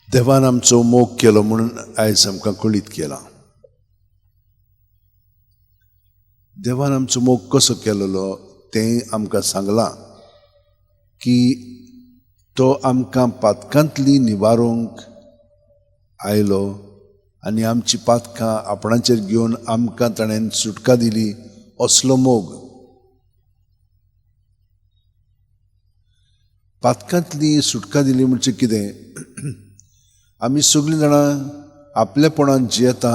देवान आमचो मोग केलो म्हणून आयज आमकां कळीत केलां. देवान आमचो मोग कसो केलेलो तें आमकां सांगलां की तो आमकां पातकांतली निवारूंक आयलो आनी आमची पातकां आपणाचेर घेवन आमकां ताणें सुटका दिली. असलो मोग. पातकांतली सुटका दिली म्हणजे कितें? आमी सगळीं जाणां आपलेपणान जियेता,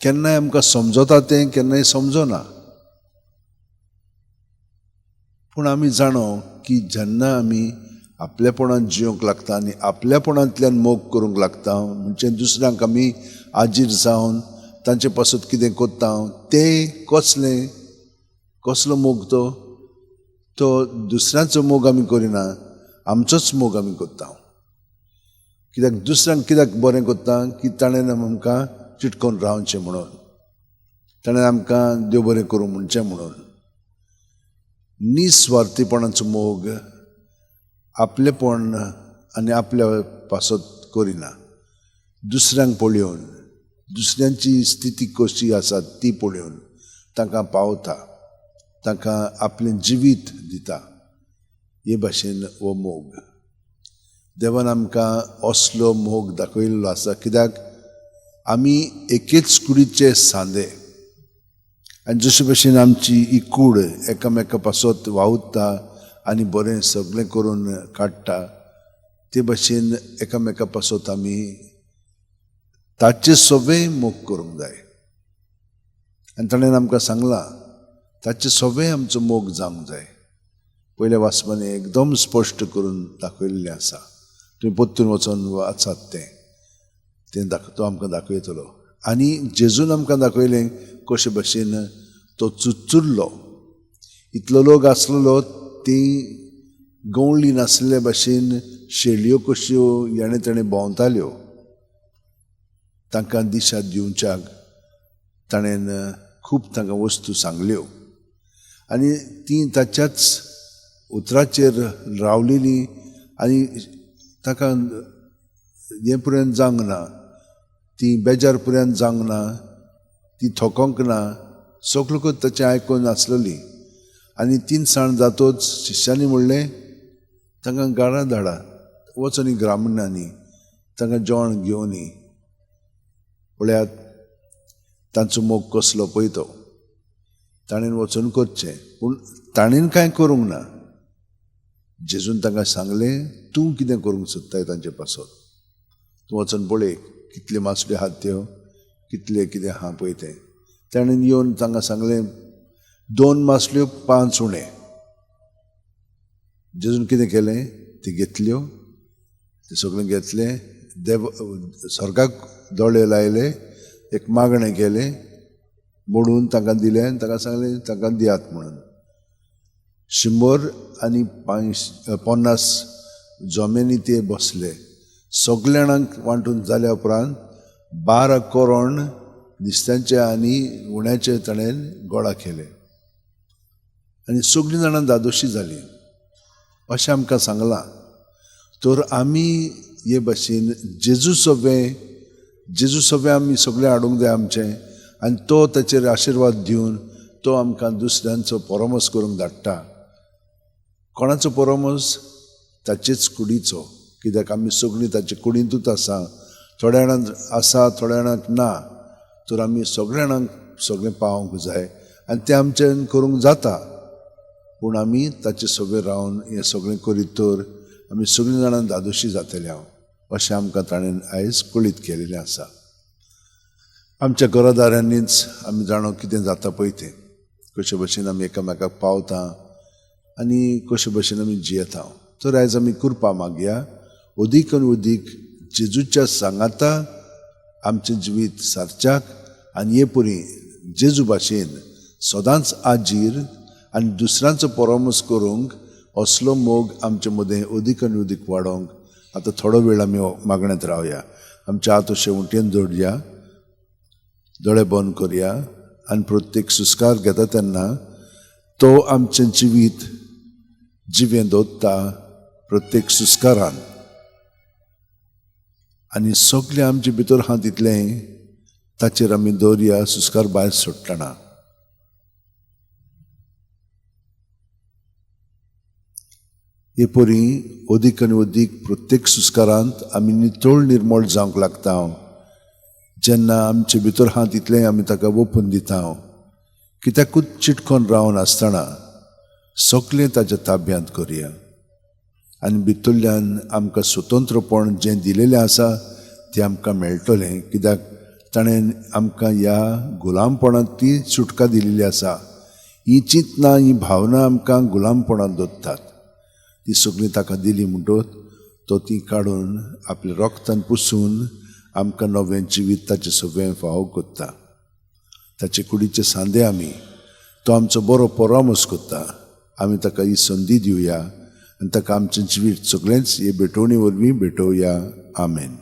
केन्नाय आमकां समजता तें, केन्नाय समजना. पूण आमी जाणो की जेन्ना आमी आपलेपणान जियोंक लागता आनी आपलेपणांतल्यान मोग करूंक लागता, म्हणजे दुसऱ्यांक आमी आजीर जावन तांचे पासत कितें करता, तें कसलें कसलो मोग? तो तो दुसऱ्यांचो मोग आमी करिना, आमचोच मोग आमी करता. कित्याक दुसऱ्यांक कित्याक बरें करता की ताणें आमकां चिटकोवन रावचें म्हणून, ताणें आमकां देव बरें करूं म्हणचें म्हणून. निस्वार्थीपणाचो मोग आपलेपण आनी आपल्या पासत करिना, दुसऱ्यांक पळोवन, दुसऱ्यांची स्थिती कशी आसा ती पळोवन तांकां पावता, तांकां आपलें जिवीत दिता. हे भाशेन हो मोग. देवान आमकां असलो मोग दाखयल्लो आसा कित्याक आमी एकेच कुडीचे सांदे आनी जशे भशेन आमची ही कूड एकामेका पासत वावुरता आनी बरें सगळें करून काडटा, ते भाशेन एकामेका पासत आमी ताचे सगळें मोग करूंक जाय. आनी ताणें आमकां सांगलां ताचे सगळें आमचो मोग जावंक जाय. पयल्या वाचपांनी एकदम स्पश्ट करून दाखयल्लें आसा. तुमी परतून वचोन वाचात तें, तें तो आमकां दाखयतलो. आनी जेजून आमकां दाखयलें कशे भशेन तो चुरचुरलो. इतलो लोक आसलेलो, ती गवळी नासले भाशेन शेळयो कश्यो हेणें तेणें भोंवताल्यो. तांकां दिशा दिवच्याक ताणें खूब तांकां वस्तू सांगल्यो आनी ती ताच्याच उतराचेर रावलेली आनी ताका हें पर्यंत जावंक ना, ती बेजार पर्यंत जावंक ना, ती थकोंक ना, सगळो ताचें आयकून आसलेली. आनी तिनसांज जातोच शिश्यांनी म्हणलें तांकां गाडा धाडा, वचोनी ग्रामणांनी तांकां जेवण घेवनी. पळयात तांचो मोग कसलो पळय तो. ताणें वचून करचें, पूण ताणें कांय करूंक ना. जेजून तांकां सांगलें तूं कितें करूंक सोदताय तांचे पासत, तूं वचून पळय कितले मासल्यो आहात त्यो, कितले कितें आहा पळय तें. ताणें येवन तांकां सांगलें 2 मासल्यो 5 उणें. जेजून कितें केलें, ती घेतल्यो, ते सगळें घेतलें, देव स्वर्गाक दोळे लायले, एक मागणें केलें, मोडून तांकां दिलें आनी तांकां सांगलें तांकां दियात म्हणून. 100 आनी 50 जमेनी ते बसले. सगल्या जाणांक वांटून जाल्या उपरांत 12 करोड नुस्त्यांचे आनी उण्याचे ताणें गोळा केले आनी सगळीं जाणां धादोशी जालीं अशें आमकां सांगलां. तर आमी हे भाशेन जेजू सगळें, जेजू सगळें आमी सगळें हाडूंक जाय आमचें, आनी तो ताचेर आशिर्वाद दिवन तो आमकां दुसऱ्यांचो परामर्श करूंक धाडटा. कोणाचो परामर्श? ताचेच कुडीचो. कित्याक आमी सगळीं ताचे कुडींतूच आसा, थोड्या जाणांक आसा, थोड्या जाणांक ना. तर आमी सगळ्या जाणांक सगळें पावोवंक जाय आनी तें आमच्यान करूंक जाता. पूण आमी ताचे सगळें रावन हें सगळें करीत तर आमी सगळीं जाणां धादोशी जातले हांव, अशें आमकां ताणें आयज कळीत केलेलें आसा. आमच्या घरादारांनीच आमी जाणो कितें जाता पळय तें, कशे भशेन आमी एकामेकाक पावता आनी कशे भशेन आमी जियेता. तर आयज आमी कृपा मागया, अदीक आनी अदीक जेजूच्या सांगाता आमचें जिवीत सारच्याक आनी हे परी जेजू भाशेन सदांच आजीर आनी दुसऱ्यांचो परामर्श करूंक असलो मोग आमचे मदें अदीक आनी अदीक वाडोवंक आतां थोडो वेळ आमी मागण्यांत रावया. आमच्या हात अशे उंटयेन जोडया, दोळे बंद करया आनी प्रत्येक सुस्कार घेता तेन्ना तो आमचें जिवीत जिवें दवरता प्रत्येक सुस्कारान. आनी सगळें आमचे भितर आहा तितलें ताचेर आमी दवरया सुस्कार भायर सोडटना. हे परी अदीक आनी अदीक प्रत्येक सुस्कारांत आमी नितळ निर्मळ जावंक लागता. जेन्ना आमचे भितर आहा तितलें आमी ताका ओपून दिता, कित्याकूच चिटकोन रावन आसतना सगळें ताच्या ताब्यांत करया आनी भितरल्यान आमकां स्वतंत्रपण जें दिलेलें आसा तें आमकां मेळटलें, कित्याक ताणें आमकां ह्या गुलामपणांत ती सुटका दिलेली आसा. ही चिंतना, ही भावना आमकां गुलामपणांत दवरतात. ती सगळीं ताका दिली म्हणटच तो ती काडून आपल्या रोगतान पुसून आमकां नवें जिवीत ताचें सगळें फावो करता. ताचे कुडीचे सांदे आमी, तो आमचो बरो परामर्श करता. आमी ताका ही संदी दिवया आनी ताका आमचें जिवीत सगळेंच हे भेटवणी वरवीं भेटोवया. आमेन.